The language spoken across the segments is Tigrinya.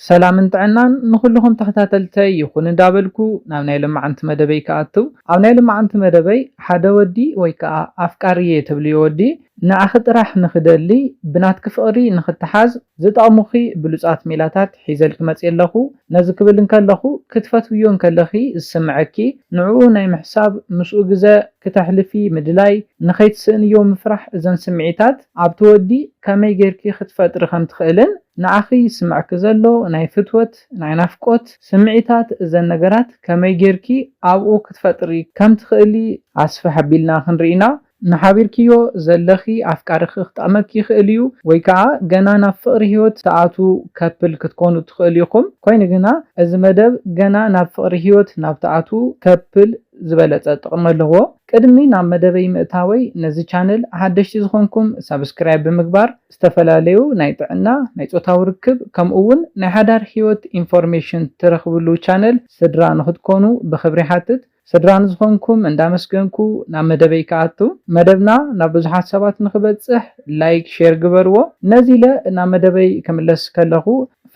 ሰላምን ጥዕናን ንኹልኹም ተኸታተልተይ ይኹን እንዳበልኩ ናብ ናይ ልማዓንቲ መደበይ ክኣትው። ኣብ ናይ ልማዓንቲ መደበይ ሓደ ወዲ ወይ ከዓ ኣፍቃሪየ ትብልዮ ወዲ ንዓኺ ጥራሕ ንኽደሊ ብናትኪ ፍቕሪ ንኽተሓዝ ዝጠቕሙኺ ብሉጻት ሜላታት ሒዘልኪ መፅእ ኣለኹ። ነዚ ክብል እንከለኹ ክትፈትውዮ እንከለኺ ዝስምዐኪ ንዕኡ ናይ ምሕሳብ ምስኡ ግዘ ክተሕልፊ ምድላይ ንኸይትስእንዮ ምፍራሕ እዘን ስምዒታት ኣብቲ ወዲ ከመይ ጌርኪ ክትፈጥሪ ከም ትኽእልን ንዓኺ ይስምዐኪ ዘሎ ናይ ፍትወት ናይ ናፍቆት ስምዒታት እዘን ነገራት ከመይ ጌርኪ ኣብኡ ክትፈጥሪ ከም ትኽእሊ ኣስፍሕ ኣቢልና ክንርኢና ንሓቢርክዮ ዘለኺ ኣፍቃርኺ ክጠቕመኪ ይኽእል እዩ ወይ ከዓ ገና ናብ ፍቕሪ ህይወት ትኣትዉ ከፕል ክትኮኑ ትኽእሉ ኢኹም። ኮይኑ ግና እዚ መደብ ገና ናብ ፍቕሪ ህይወት ናብ ትኣትዉ ከፕል ዝበለፀ ጥቕሚ ኣለዎ። ቅድሚ ናብ መደበይ ምእታወይ ነዚ ቻነል ሓደሽቲ ዝኾንኩም ሳብስክራይብ ብምግባር ዝተፈላለዩ ናይ ጥዕና ናይ ፆታዊ ርክብ ከምኡ እውን ናይ ሓዳር ህይወት ኢንፎርሜሽን ትረኽብሉ ቻነል ስድራ ንክትኮኑ ብክብሪ ሓትት። ስድራ ንዝኾንኩም እንዳመስገንኩ ናብ መደበይ ክኣቱ። መደብና ናብ ብዙሓት ሰባት ንክበፅሕ ላይክ ሼር ግበርዎ። ነዚ ኢለ ናብ መደበይ ክምለስ ከለኹ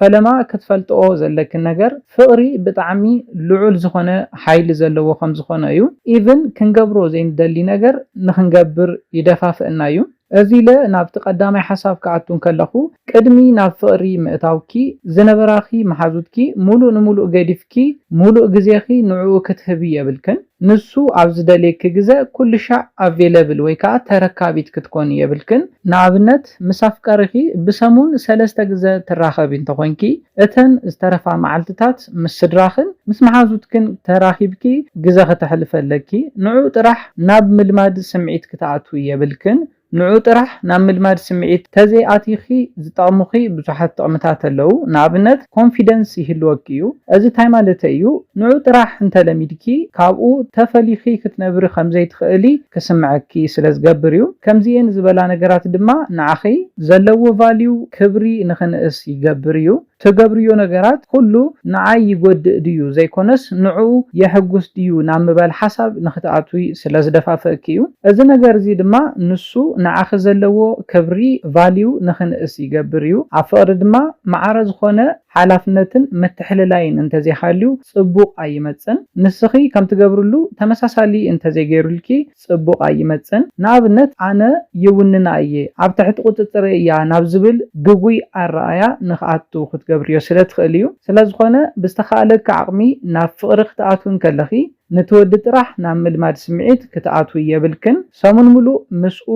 ፈለማ ክትፈልጥኦ ዘለክን ነገር ፍቕሪ ብጣዕሚ ልዑል ዝኾነ ሓይሊ ዘለዎ ከም ዝኾነ እዩ። ኢቭን ክንገብሮ ዘይንደሊ ነገር ንክንገብር ይደፋፍእና እዩ። እዚ ኢለ ናብቲ ቀዳማይ ሓሳብ ክኣቱ እንከለኹ ቅድሚ ናብ ፍቕሪ ምእታውኪ ዝነበራኺ መሓዙትኪ ሙሉእ ንሙሉእ ገዲፍኪ ሙሉእ ግዜኺ ንዕኡ ክትህቢ የብልክን። ንሱ ኣብ ዝደልየኪ ግዘ ኩሉ ሻዕ ኣቬለብል ወይ ከዓ ተረካቢት ክትኮኒ የብልክን። ንኣብነት ምስ ኣፍቃሪኺ ብሰሙን ሰለስተ ግዘ ትራኸቢ እንተኾይንኪ እተን ዝተረፋ መዓልትታት ምስ ስድራኽን ምስ መሓዙትክን ተራኺብኪ ግዘ ከተሕልፊ ኣለኪ። ንዑ ጥራሕ ናብ ምልማድ ስምዒት ክትኣትዊ የብልክን። ንዑ ጥራሕ ናብ ምልማድ ስምዒት ተዘይኣቲኺ ዝጠቕሙኺ ብዙሓት ጥቕምታት ኣለዉ። ንኣብነት ኮንፊደንስ ይህልወኪ እዩ። እዚ እንታይ ማለተይ እዩ? ንዑ ጥራሕ እንተለሚድኪ ካብኡ ተፈሊኺ ክትነብሪ ከምዘይትኽእሊ ክስምዐኪ ስለ ዝገብር እዩ። ከምዚኤን ዝበላ ነገራት ድማ ንዓኺ ዘለዎ ቫልዩ ክብሪ ንኽንእስ ይገብር እዩ። ትገብርዮ ነገራት ኩሉ ንዓይ ይጎድእ ድዩ ዘይኮነስ ንዕኡ የሕጉስ ድዩ ናብ ምባል ሓሳብ ንኽትኣትዊ ስለ ዝደፋፍእኪ እዩ። እዚ ነገር እዚ ድማ ንሱ ንዓኺ ዘለዎ ክብሪ ቫልዩ ንኽንእስ ይገብር እዩ። ኣብ ፍቕሪ ድማ ማዕረ ዝኾነ ሓላፍነትን ምትሕልላይን እንተዘይሃልዩ ጽቡቕ ኣይመጽን። ንስኺ ከም ትገብርሉ ተመሳሳሊ እንተዘይገይሩልኪ ጽቡቕ ኣይመጽን። ንኣብነት ኣነ ይውንና እየ ኣብ ትሕቲ ቁጽጽረይ እያ ናብ ዝብል ግጉይ ኣረኣያ ንኽኣቱ ክትገብርዮ ስለ ትኽእል እዩ። ስለ ዝኾነ ብዝተኻእለኪ ዓቕሚ ናብ ፍቕሪ ክትኣትዊ እንከለኺ ነቲ ወዲ ጥራሕ ናብ ምልማድ ስምዒት ክትኣትዊ የብልክን። ሰሙን ሙሉእ ምስኡ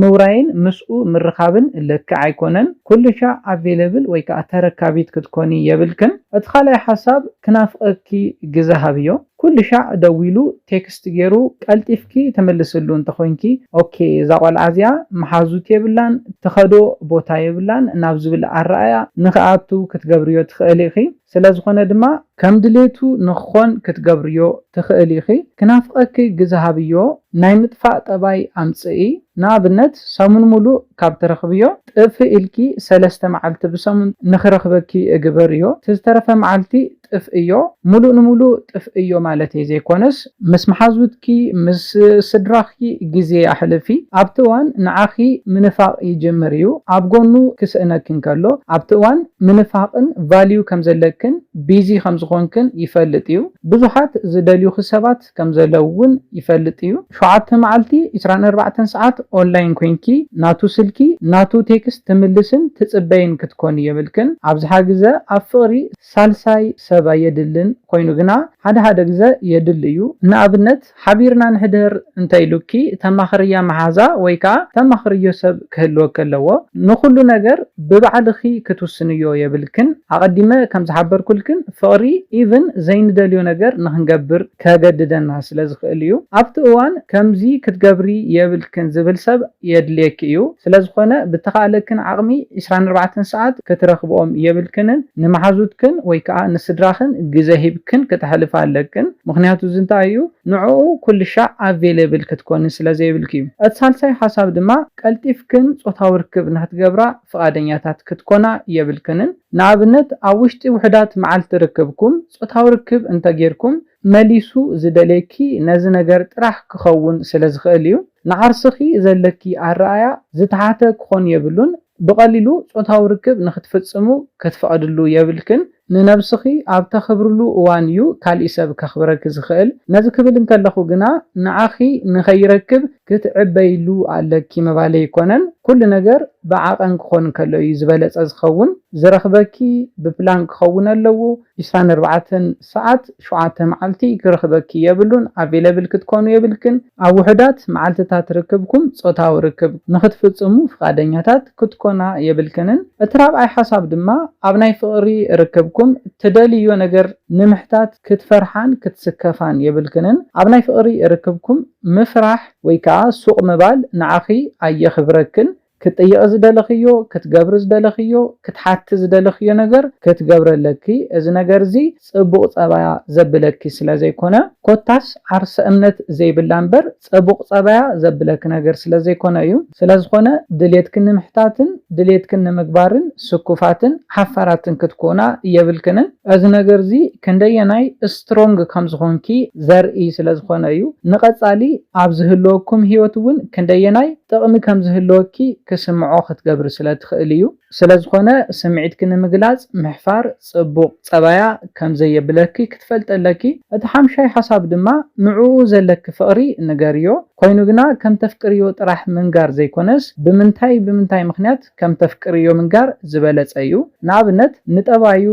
ምውራይን ምስኡ ምርኻብን ልክዕ ኣይኮነን። ኩሉ ሻዕ ኣቬለብል ወይ ከዓ ተረካቢት ክትኮኒ የብልክን። እቲ ካልኣይ ሓሳብ ክናፍቐኪ ግዘ ሃብዮ። ኩሉ ሻዕ ደዊሉ ቴክስት ገይሩ ቀልጢፍኪ ትምልስሉ እንተኾይንኪ ኦኬ እዛ ቆልዓ እዚኣ መሓዙት የብላን ትኸዶ ቦታ የብላን ናብ ዝብል ኣረኣያ ንኽኣቱ ክትገብርዮ ትኽእሊ ኢኺ። ስለ ዝኾነ ድማ ከም ድሌቱ ንኽኾን ክትገብርዮ ትኽእሊ ኢኺ። ክናፍቐኪ ግዘ ሃብዮ። ናይ ምጥፋእ ጠባይ ኣምፅኢ። ንኣብነት ሰሙን ሙሉእ ካብ ትረኽብዮ ጥፍእ ኢልኪ ሰለስተ መዓልቲ ብሰሙን ንኽረኽበኪ ግበርዮ። እቲ ዝተረፈ መዓልቲ ጥፍእዮ። ሙሉእ ንሙሉእ ጥፍእዮ ማለተይ ዘይኮነስ ምስ መሓዙትኪ ምስ ስድራኺ ግዜ ኣሕልፊ። ኣብቲ እዋን ንዓኺ ምንፋቕ ይጅምር እዩ። ኣብ ጎኑ ክስእነኪ እንከሎ ኣብቲ እዋን ምንፋቕን ቫልዩ ከም ዘለክን ቢዚ ከም ዝኾንክን ይፈልጥ እዩ። ብዙሓት ዝደልዩኺ ሰባት ከም ዘለዉ እውን ይፈልጥ እዩ። ሸውዓተ መዓልቲ ዕስራን ኣርባዕተን ሰዓት ኦንላይን ኮይንኪ ናቱ ስልኪ ናቱ ቴክስት ትምልስን ትጽበይን ክትኮኒ የብልክን። ኣብዝሓ ግዘ ኣብ ፍቕሪ ሳልሳይ ሰብ ኣየድልን ኮይኑ ግና ሓደ ሓደ ግዘ የድሊ እዩ። ንኣብነት ሓቢርና ንሕደር እንተ ኢሉኪ ተማኽርያ መሓዛ ወይ ከዓ ተማኽርዮ ሰብ ክህልወኪ ኣለዎ። ንኹሉ ነገር ብባዕልኺ ክትውስንዮ የብልክን። ኣቐዲመ ከም ዝሓበርኩልክን ፍቕሪ ኢቭን ዘይንደልዮ ነገር ንኽንገብር ከገድደና ስለ ዝኽእል እዩ። ኣብቲ እዋን ከምዚ ክትገብሪ የብልክን ዝብል ሰብ የድልየኪ እዩ። ስለ ዝኾነ ብተኻእለክን ዓቕሚ ዕስራን ኣርባዕተን ሰዓት ክትረኽብኦም የብልክንን ንመሓዙትክን ወይ ከዓ ንስድራኽን ግዘ ሂብክን ክተሕልፋ ኣለክን። ምኽንያቱ እዚ እንታይ እዩ? ንዕኡ ኩሉ ሻዕ ኣቬለብል ክትኮኒ ስለ ዘይብልኪ እዩ። እቲ ሳልሳይ ሓሳብ ድማ ቀልጢፍክን ፆታዊ ርክብ ንክትገብራ ፍቓደኛታት ክትኮና የብልክንን። ንኣብነት ኣብ ውሽጢ ውሑዳት መዓልቲ ርክብኩም ፆታዊ ርክብ እንተጌርኩም መሊሱ ዝደልየኪ ነዚ ነገር ጥራሕ ክኸውን ስለ ዝኽእል እዩ። ንዓርስኺ ዘለኪ ኣረኣያ ዝተሓተ ክኾን የብሉን። ብቐሊሉ ጾታዊ ርክብ ንኽትፍጽሙ ክትፈቕድሉ የብልክን። ንነብስኺ ኣብ ተኽብርሉ እዋን እዩ ካሊእ ሰብ ከኽብረኪ ዝኽእል። ነዚ ክብል እንከለኹ ግና ንዓኺ ንኸይረክብ ክትዕበይሉ ኣለኪ ምባለይ ኣይኮነን። ኩሉ ነገር ብዓቐን ክኾን እንከሎ እዩ ዝበለጸ ዝኸውን። ዝረኽበኪ ብፕላን ክኸውን ኣለዎ። ዕስራን ኣርባዕተን ሰዓት ሸውዓተ መዓልቲ ክረኽበኪ የብሉን። ኣቬለብል ክትኮኑ የብልክን። ኣብ ውሑዳት መዓልትታት ርክብኩም ጾታዊ ርክብ ንኽትፍጽሙ ፍቓደኛታት ክትኮና የብልክንን። እቲ ራብዓይ ሓሳብ ድማ ኣብ ናይ ፍቕሪ ርክብኩም ትደልዮ ነገር ንምሕታት ክትፈርሓን ክትስከፋን የብልክንን። ኣብ ናይ ፍቕሪ ርክብኩም ምፍራሕ ወይ ከዓ ሱቕ ምባል ንዓኺ ኣየኽብረክን። ክትጥይቒ ዝደለኽዮ፣ ክትገብሪ ዝደለኽዮ፣ ክትሓቲ ዝደለኽዮ ነገር ክትገብሪ ኣለኪ። እዚ ነገር እዚ ጽቡቕ ጸባያ ዘብለኪ ስለ ዘይኮነ፣ ኮታስ ዓርሰ እምነት ዘይብላ እምበር ጽቡቕ ጸባያ ዘብለኪ ነገር ስለ ዘይኮነ እዩ። ስለ ዝኾነ ድሌትክን ንምሕታትን ድሌትክን ንምግባርን ስኩፋትን ሓፋራትን ክትኮና የብልክንን። እዚ ነገር እዚ ክንደየናይ ስትሮንግ ከም ዝኾንኪ ዘርኢ ስለ ዝኾነ እዩ። ንቐጻሊ ኣብ ዝህልወኩም ህይወት እውን ክንደየናይ ጥቕሚ ከም ዝህልወኪ ክስምዖ ክትገብሪ ስለ ትኽእል እዩ። ስለ ዝኾነ ስምዒትኪ ንምግላጽ ምሕፋር ጽቡቕ ጸባያ ከም ዘየብለኪ ክትፈልጢ ኣለኪ። እቲ ሓምሻይ ሓሳብ ድማ ንዕኡ ዘለኪ ፍቕሪ ንገርዮ። ኮይኑ ግና ከም ተፍቅርዮ ጥራሕ ምንጋር ዘይኮነስ ብምንታይ ብምንታይ ምኽንያት ከም ተፍቅርዮ ምንጋር ዝበለጸ እዩ። ንኣብነት ንጠባዩ፣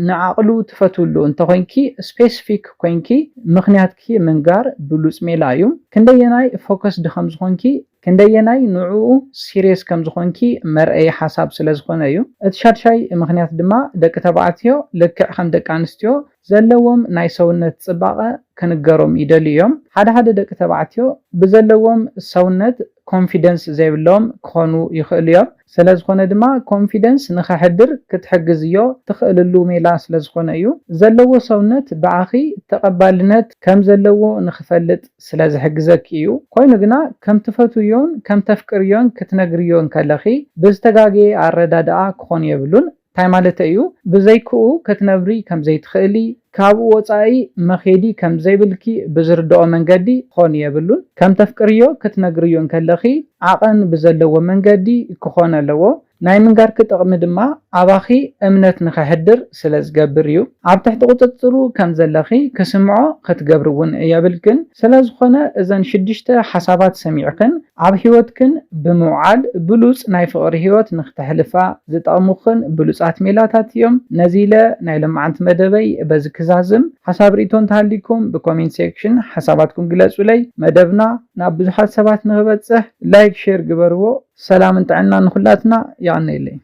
ንዓቕሉ ትፈትውሉ እንተኾይንኪ ስፔሲፊክ ኮይንኪ ምኽንያትኪ ምንጋር ብሉጽ ሜላ እዩ። ክንደየናይ ፎከስድ ከም ዝኾንኪ፣ ክንደየናይ ንዕኡ ሲሪየስ ከም ዝኾንኪ መርኣዪ ሓሳብ ስለ ዝኾነ እዩ። እቲ ሻድሻይ ምኽንያት ድማ ደቂ ተባዕትዮ ልክዕ ከም ደቂ ኣንስትዮ ዘለዎም ናይ ሰውነት ጽባቐ ክንገሮም ይደልዩ እዮም። ሓደ ሓደ ደቂ ተባዕትዮ ብዘለዎም ሰውነት ኮንፊደንስ ዘይብሎም ክኾኑ ይኽእሉ እዮም። ስለ ዝኾነ ድማ ኮንፊደንስ ንኸሕድር ክትሕግዝዮ ትኽእልሉ ሜላ ስለ ዝኾነ እዩ። ዘለዎ ሰውነት ብኣኺ ተቐባልነት ከም ዘለዎ ንኽፈልጥ ስለ ዝሕግዘኪ እዩ። ኮይኑ ግና ከም ትፈትውዮን ከም ተፍቅርዮን ክትነግርዮ እንከለኺ ብዝተጋገየ ኣረዳድኣ ክኾን የብሉን። እንታይ ማለተይ እዩ? ብዘይክኡ ክትነብሪ ከም ዘይትኽእሊ፣ ካብኡ ወጻኢ መኼዲ ከም ዘይብልኪ ብዝርድኦ መንገዲ ክኾን የብሉን። ከም ተፍቅርዮ ክትነግርዮ እንከለኺ ዓቐን ብዘለዎ መንገዲ ክኾን ኣለዎ። ናይ ምንጋርኪ ጥቕሚ ድማ ኣባኺ እምነት ንኸሕድር ስለ ዝገብር እዩ። ኣብ ትሕቲ ቁጽጽሩ ከም ዘለኺ ክስምዖ ክትገብሪ እውን የብልክን። ስለ ዝኾነ እዘን ሽዱሽተ ሓሳባት ሰሚዕክን ኣብ ህይወትክን ብምውዓል ብሉጽ ናይ ፍቕሪ ህይወት ንክተሕልፋ ዝጠቕሙኽን ብሉጻት ሜላታት እዮም። ነዚ ኢለ ናይ ሎማዓንቲ መደበይ በዚ ክዛዝም። ሓሳብ ርኢቶ እንተሃሊኩም ብኮሜንት ሴክሽን ሓሳባትኩም ግለጹለይ። መደብና ናብ ብዙሓት ሰባት ንክበጽሕ ላይክ፣ ሼር ግበርዎ። ሰላምን ጥዕናን ንኹላትና። የቐንየለይ።